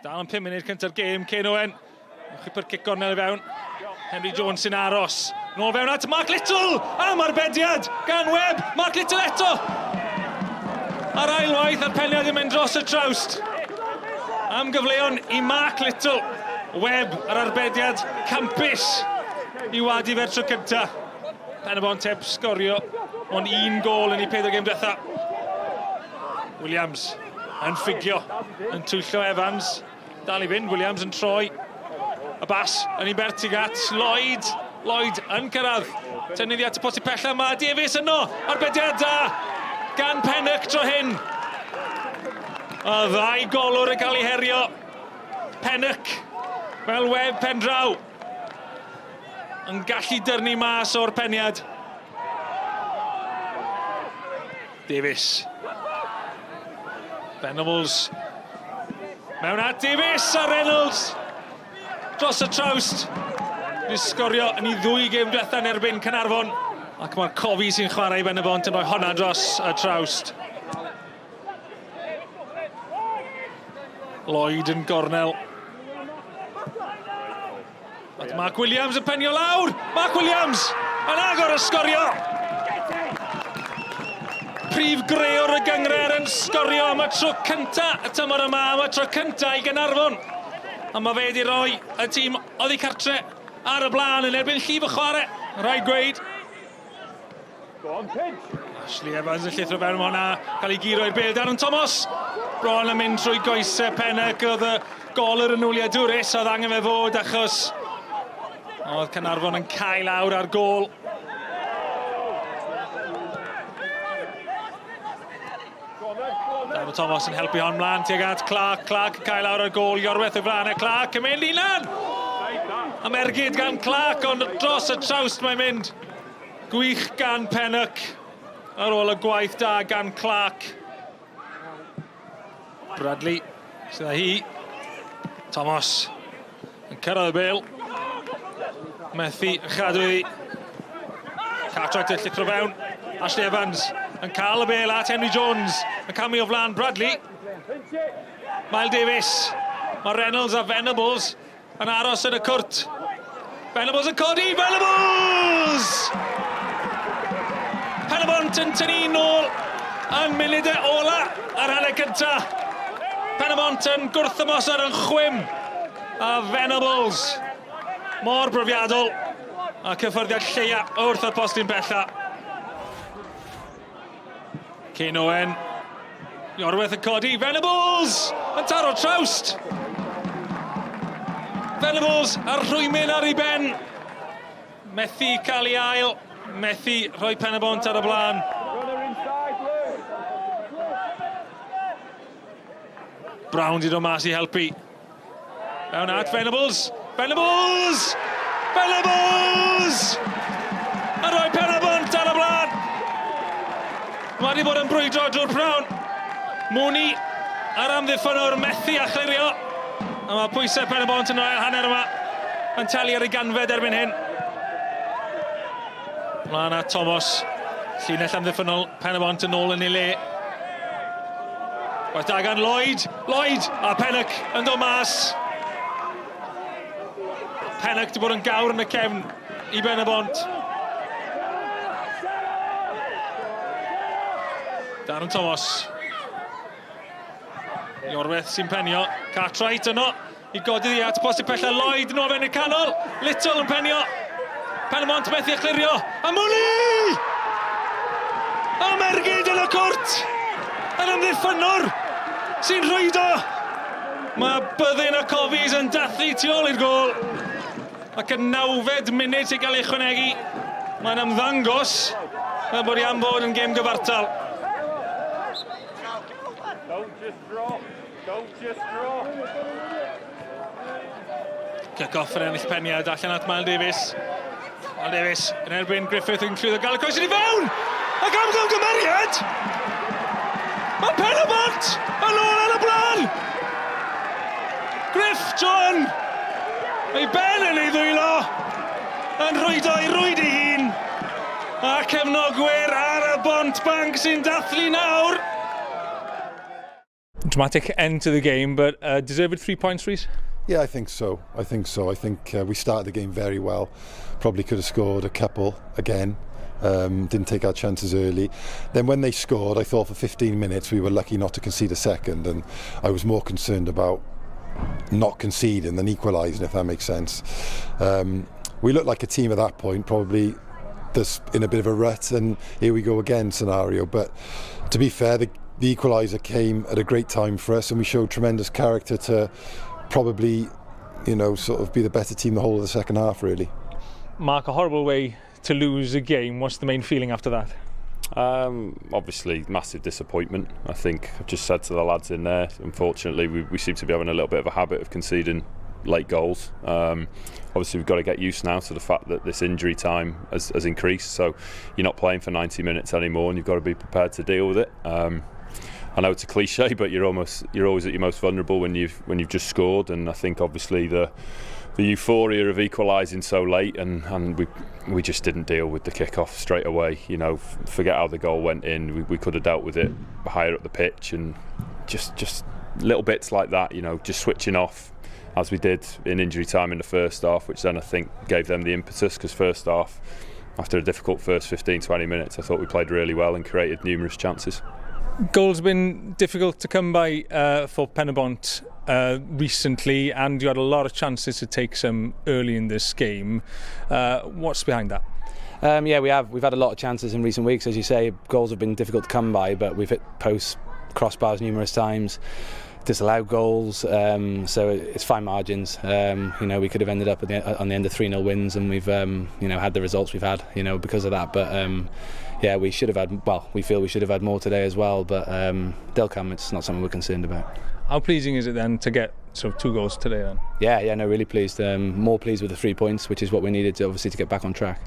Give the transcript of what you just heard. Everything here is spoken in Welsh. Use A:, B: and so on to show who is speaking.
A: Dal yn 5 munud cynta'r gêm, Kane Owen. Chwipio'r cic gornel i fewn. Henry Jones sy'n aros. Nôl fewn at Mark Little! Am arbediad gan Webb! Mark Little eto! Ar ailwaith a'r peniad yn mynd dros y trawst. Am gyfleon i Mark Little. Webb ar arbediad campus i wadu fe'r tro cynta. Pen-y-bont heb sgorio ond un gôl yn ei pedair gêm diwetha. Williams yn ffugio, yn twyllo Evans. Dal i fynd, Williams yn troi. Y bas yn un bert at Lloyd. Lloyd yn cyrraedd. Tynnu ddi at y posti pella yma. Davies yno. Arbediad da gan Pennock tro hyn. Y ddau golwr yn cael ei herio. Pennock fel web pendraw. Yn gallu dyrnu mas o'r peniad. Davies. Venables. Mewn at Davies a Reynolds. Dros y trawst. Wedi sgorio yn ei ddwy gêm diwetha yn erbyn Caernarfon. Ac mae'r Cofi sy'n chwarae i Ben y Bont yn rhoi honna dros y trawst. Lloyd yn gornel. At Mark Williams yn penio lawr! Mark Williams yn agor y sgorio! Prif greor y gyngred yn sgorio am y tro cynta y tymor yma, am y tro cynta i Gaernarfon. A mae fe wedi rhoi y tîm oddi cartre ar y blaen yn erbyn llif y chwarae, rhaid gweud. Ashley Evans yn llithro fewn, mae hwnna cael ei guro i'r bel. Darren Thomas bron yn mynd trwy goesau Pennock. Oedd y gol yr yn wyliadwrus, oedd angen fe fod achos oedd Caernarfon yn cael awr ar gôl. Darren Thomas yn helpu hon mlaen tuag at Clark. Clark yn cael awr ar gôl. Iorwerth o flaen e Clark yn mynd unan! Am ergyd gan Clark, ond dros y trawst mae'n mynd. Gwych gan Pennock ar ôl y gwaith da gan Clark. Bradley sydd â hi. Thomas yn cyrraedd y bel. Methu chadw iddi. Cartwright yn llithro fewn. Ashley Evans yn cael y bel at Henry Jones. Yn camu o flaen Bradley. Miles Davies. Mae Reynolds a Venables Yn aros yn y cwrt. Venables yn codi, Venables! Pen-y-bont yn tynnu nôl yn munudau ola yr hanner cynta. Pen-y-bont yn gwrthymosod yn chwim. A Venables mor brofiadol a cyffyrddiad lleia wrth y postyn bella. Kane Owen. Iorwerth yn codi. Venables! Yn taro trawst! Venables a'r rhwymyn ar ei ben. Methu cael ei ail. Methu rhoi Pen-y-bont ar y blaen. Brown di dod mas i helpu. Mewn at Venables. Venables! Venables! A rhoi Pen-y-bont ar y blaen. Mae wedi bod yn brwydro drwy'r pnawn. Mooney a'r amddiffynwr methu a chlirio. A mae pwysau Pen-y-bont yn yr ail hanner yma yn talu ar ei ganfed erbyn hyn. Mlaen at Thomas. Llinell amddiffynnol Pen-y-bont yn ôl yn ei le. Gwaith da gan Lloyd. Lloyd! A Pennock yn dod mas. Pennock wedi bod yn gawr yn y cefn i Ben-y-bont. Darren Thomas. Iorwerth sy'n penio. Cartwright yno. I godi ddi at post i pella Lloyd nôl fewn i'r canol. Little yn penio. Pen-y-bont methu a chlirio. A Mooney! Am ergyd yn y cwrt! Yn amddiffynnwr sy'n rhwydo. Mae byddin y Cofis yn dathlu tu ôl i'r gôl. Ac y nawfed munud sy'n cael ei chwanegu. Mae'n ymddangos fel bod hi am fod yn gêm gyfartal.
B: Don't just drop. Don't just drop.
A: Kick-off yn ennill peniad allan at Mael Davies. Mael Davies yn erbyn Griffith yn llwyddo gael y croes i fewn! Ac am gymeriad! Mae pen y bont yn ôl ar y blaen! Griff John! Ei ben yn ei ddwylo! Yn rhwydo i rwyd ei hun! A cefnogwyr ar y bont banc sy'n dathlu nawr! Dramatic end to the game, but deserved 3 points, Rhys?
C: Yeah, I think so. I think so. I think we started the game very well. Probably could have scored a couple again. Didn't take our chances early. Then when they scored, I thought for 15 minutes we were lucky not to concede a second, and I was more concerned about not conceding than equalising, if that makes sense. We looked like a team at that point, probably that's in a bit of a rut and here we go again scenario. But to be fair, the equaliser came at a great time for us, and we showed tremendous character to probably, you know, sort of be the better team the whole of the second half, really.
A: Mark, a horrible way to lose a game. What's the main feeling after that?
B: Obviously, massive disappointment. I think I've just said to the lads in there, unfortunately, we seem to be having a little bit of a habit of conceding late goals. Obviously, we've got to get used now to the fact that this injury time has increased, so you're not playing for 90 minutes anymore, and you've got to be prepared to deal with it. I know it's a cliche, but you're always at your most vulnerable when you've just scored, and I think obviously the euphoria of equalising so late, and we just didn't deal with the kick-off straight away. You know, forget how the goal went in. We could have dealt with it higher up the pitch, and just little bits like that. You know, just switching off as we did in injury time in the first half, which then I think gave them the impetus, because first half, after a difficult first 15-20 minutes, I thought we played really well and created numerous chances.
A: Goals have been difficult to come by for Penybont recently, and you had a lot of chances to take some early in this game. What's behind that?
D: Yeah, we have. We've had a lot of chances in recent weeks. As you say, goals have been difficult to come by, but we've hit posts, crossbars numerous times, disallowed goals, so it's fine margins. You know, we could have ended up on the end of 3-0 wins, and we've you know, had the results we've had, you know, because of that. But yeah, we should have had, well, we feel we should have had more today as well, but they'll come. It's not something we're concerned about.
A: How pleasing is it then to get sort of 2 goals today then?
D: Yeah, no, really pleased. More pleased with the 3 points, which is what we needed to obviously to get back on track.